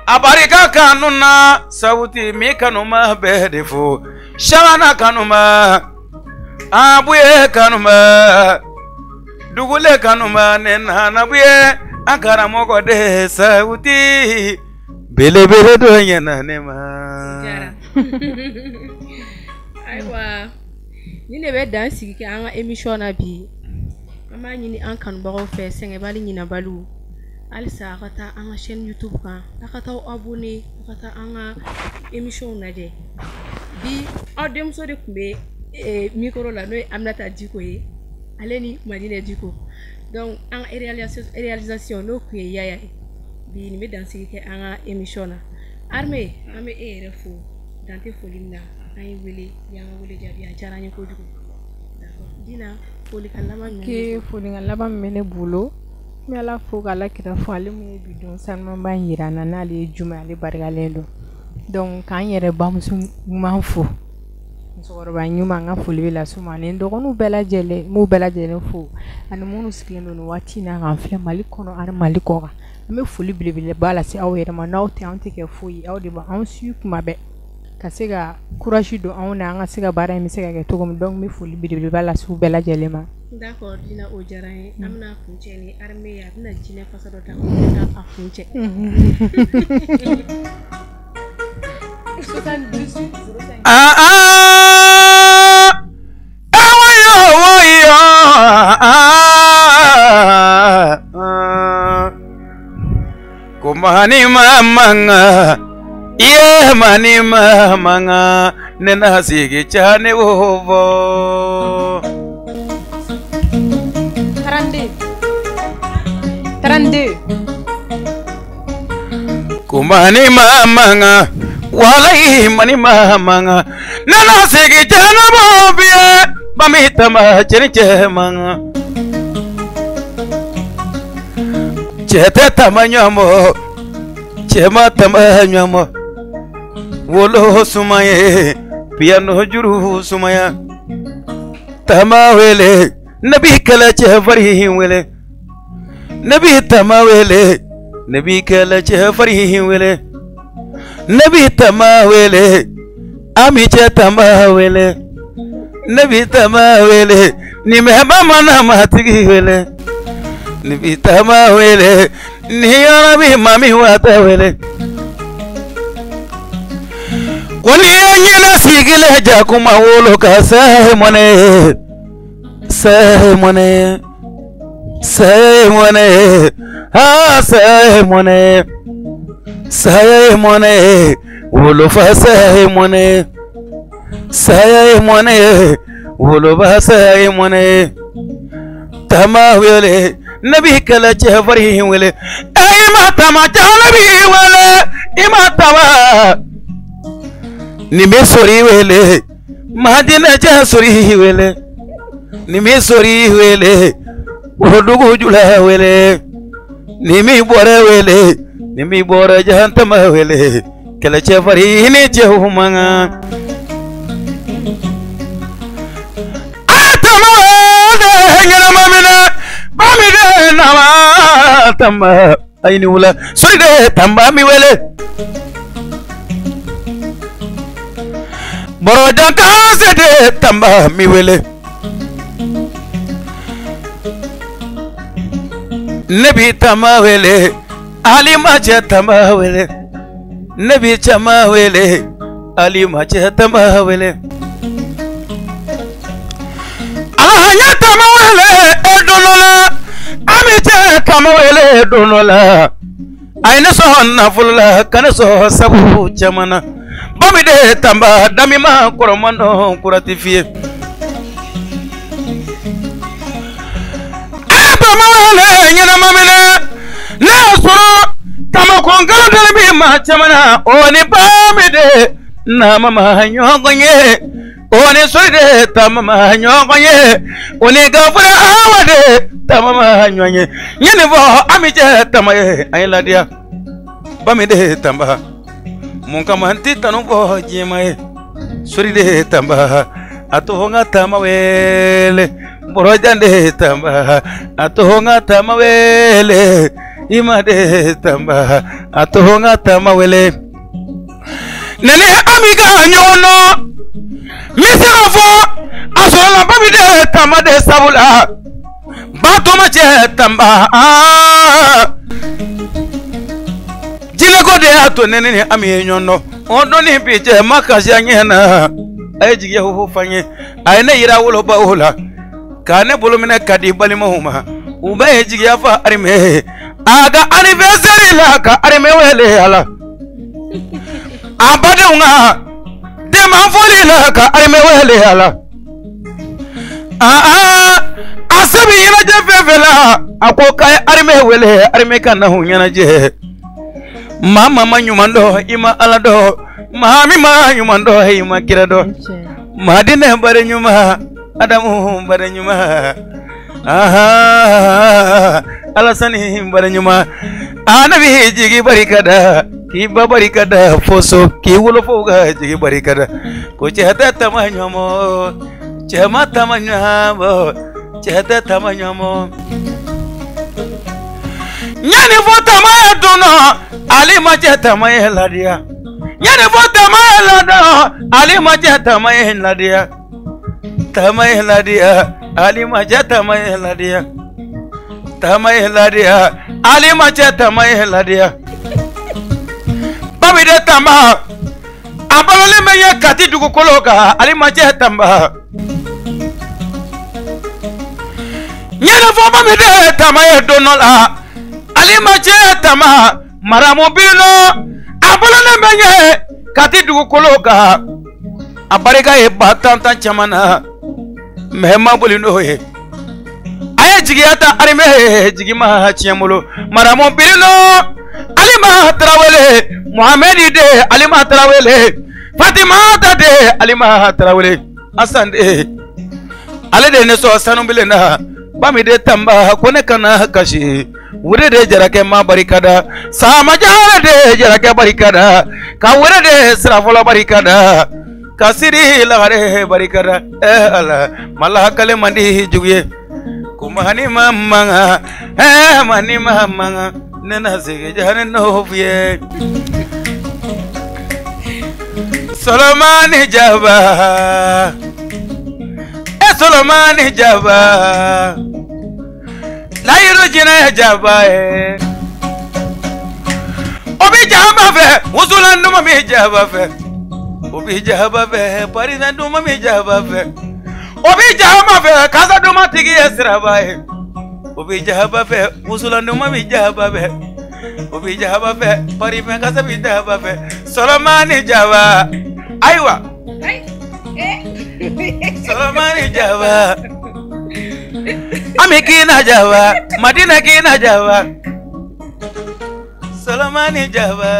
a barika kanu na sawuti mi kanu ma bɛɛ de fo Shabana kanu ma Abuye kanu ma Dugule kanu ma ne nana buye an karamɔgɔ de sawuti belebele dɔ ɲɛna ne ma. Ayiwa ni ne bɛ dan sigi kɛ an ka émission na bi an b'a ɲini an kanubagaw fɛ sɛgɛnbali ɲinabaliw halisa a ka taa an ka chaîne YouTube kan a ka taa abonné a ka taa an ka émission lajɛ bi aw denmuso de tun bɛ micro la n'o ye Aminata Diko ye ale ni Madinɛ Diko donc an ka réalisation n'o tun ye Yaya ye bi nin bɛ dansigi kɛ an ka émission na Armé an bɛ e yɛrɛ fo dan tɛ foli min na an ye wele i y'an ka wele jaabi a diyara an ye kojugu d'accord Dina folikan laban jumɛn b'i bolo? Folikan laban min bɛ ne bolo n bɛ Ala fo k'Ala kira fo ale mun ye bi don sanumanba in yira an na n'ale ye juma ale barikalen don donc k'an yɛrɛ bamuso ɲuman fo musokɔrɔba ɲuman n ka foli bɛ las'u ma ani n dɔgɔninw bɛɛ lajɛlen n b'u bɛɛ lajɛlen fo ani minnu sigilen don nin waati in na k'an filɛ Mali kɔnɔ ani Mali kɔ kan an bɛ foli belebeleba lase aw yɛrɛ ma n'aw tɛ anw tɛ kɛ foyi ye aw de b'anw suit kuma bɛɛ ka se ka courage don anw na an ka se ka baara in bɛ se ka kɛ cogo min donc n bɛ foli belebeleba lase u bɛɛ lajɛlen ma. D'accord Dina o diyara n ye an bɛna kuncɛ ni Armé ye a bɛna jinɛ fasa dɔ ta ka a kuncɛ. Ah ah awoyo woyo ah kumani mamanga ye mani mamanga nena sigi chane wovo 32 32 kumani mamanga walai mani mamanga nana sigi chane bobie bamita ma chene manga chete tamanyamo chema tamanyamo wolo sumaye piano juru sumaya tamawele nabi kala chefari wele nabi tamawele nabi kala chefari wele nabi tamawele amiche tamawele nabi tamawele ni mehmama na matigi wele nabi tamawele ni arabi mami watawele koni nyina sigile jakuma wolo ka sahe mone sahe mone sahe mone ha sahe mone sahe mone wolo fa sahe mone sahe mone wolo ba sahe mone tamawele nabi kala chefari wele ay ma tama nabi wele ima tama ni me sori wele madina ja sori wele ni me sori wele wodugu jula wele ni mi bore wele ni mi bore jahantama wele kala chefari ni chehumanga atama wele ngana mamina bamide nama tamba aini wula sori de tamba mi wele boroja kaase de tamba mi wele nebi tama wele alima che tamba wele nebi chama wele alima che tamba wele ala A ye Tama wele e don dɔ la, Ami cɛ Tama wele don dɔ la. A ye ne sɔn nafolo la, ka ne sɔn sabu caman na. Bamide Tanba damima kɔrɔman dɔn kura tɛ f'i ye. A ye Tama wele ɲɛnama minɛ, ne y'a sɔrɔ Tama ko nkalon dalen bɛ maa caman na, o ni Bamide nama ma ɲɔgɔn ye, o ni Sori de Tama ma ɲɔgɔn ye, o ni Gafure Awa de Tama ma ɲɔgɔn ye. N ye nin fɔ Ami cɛ Tama ye, a ye ladiya. Bamide Tanba mun kama n tɛ tanu fɔ diɲɛma ye. Sori de Tanba a to n ka Tama wele, Bɔrɔjan de Tanba a to n ka Tama wele, Ima de Tanba a to n ka Tama wele. Ne ni Ami ka ɲɔgɔn dɔn, n bɛ se k'a fɔ a sɔrɔla Bamide Tanba de sabu la. Batoma cɛ Tanba jinɛko de y'a to ne ni Ami ye ɲɔgɔn dɔn. O don ni bi cɛ ma kasi a ɲɛ na, a ye jigiya fo fa n ye. A ye ne yira wolobaw la, k'a ne bolo minɛ ka di balimaw ma. U bɛɛ ye jigiya fa Arime. A ka anniversaire la ka Arime wele a la. A badenw ka denba foli la ka Arime wele a la. A se bɛ ɲɛnajɛ fɛn fɛn la, a ko k'a ye Arime wele, Arime ka na u ɲɛnajɛ. Maa maa ma ɲuman dɔn, i ma Ala dɔn. Maa min ma ɲuman dɔn, i ma kira dɔn. Madinɛ bari ɲuman, Adamu bari ɲuman, Alasani bari ɲuman. Anabi jigi barika da, k'i ba barika da fo so, k'i wolofaw ka jigi barika da. Ko cɛ tɛ Tama ɲɔmɔ, cɛ ma Tama ɲɔmɔ, cɛ tɛ Tama ɲɔmɔ. Ɲani fɔ Tama ye don dɔ, ale ma cɛ Tama ye ladiya. Ɲani fɔ Tama ye ladɔn, ale ma cɛ Tama ye ladiya. Tama ye ladiya, ale ma cɛ Tama ye ladiya. Tama ye ladiya, ale ma cɛ Tama ye ladiya. Bamide Tanba a balolen bɛ ɲɛ Kati dugukolo kan, ale ma cɛ Tanba. Ɲani fɔ Bamide Tanba ye don dɔ la, ale ma cɛ Tama Maramu Bino a balolen bɛ ɲɛ Kati dugukolo kan. A barika ye ba tan tan caman na, mɛ ma boli n'o ye. A ye jigiya ta Arime jigi ma tiɲɛ bolo. Maramu Bino Alima Tarawele, Mohamɛdi de Alima Tarawele, Fatimata de Alima Tarawele, Asan de ale de ne sɔn sanubilen na. Bamide Tanba ko ne kana kasi. Wure de jarakɛ ma barikada, Samajara de jarakɛ barikada, ka wure de sirafɔlɔ barikada, ka siri lagare barikada. Ala malakale man di jugu ye, ko mani ma manga, mani ma manga, ne na sigi jane n'o f'i ye. Solomani Jaba, Solomani Jaba, layiru jinɛ Jaba ye. O bi Jaba fɛ, wusulan duman bi Jaba fɛ, o bi Jaba fɛ, parisan duman bi Jaba fɛ, o bi Jaba fɛ, kasa duman tigi ye siraba ye. O bi Jaba fɛ, wusulan duman bi Jaba fɛ, o bi Jaba fɛ, parifɛn kasa bi Jaba fɛ. Solomani Jaba, ayiwa. Solomani Jaba, Ami kina Jaba, Madina kina Jaba, Solomani Jaba.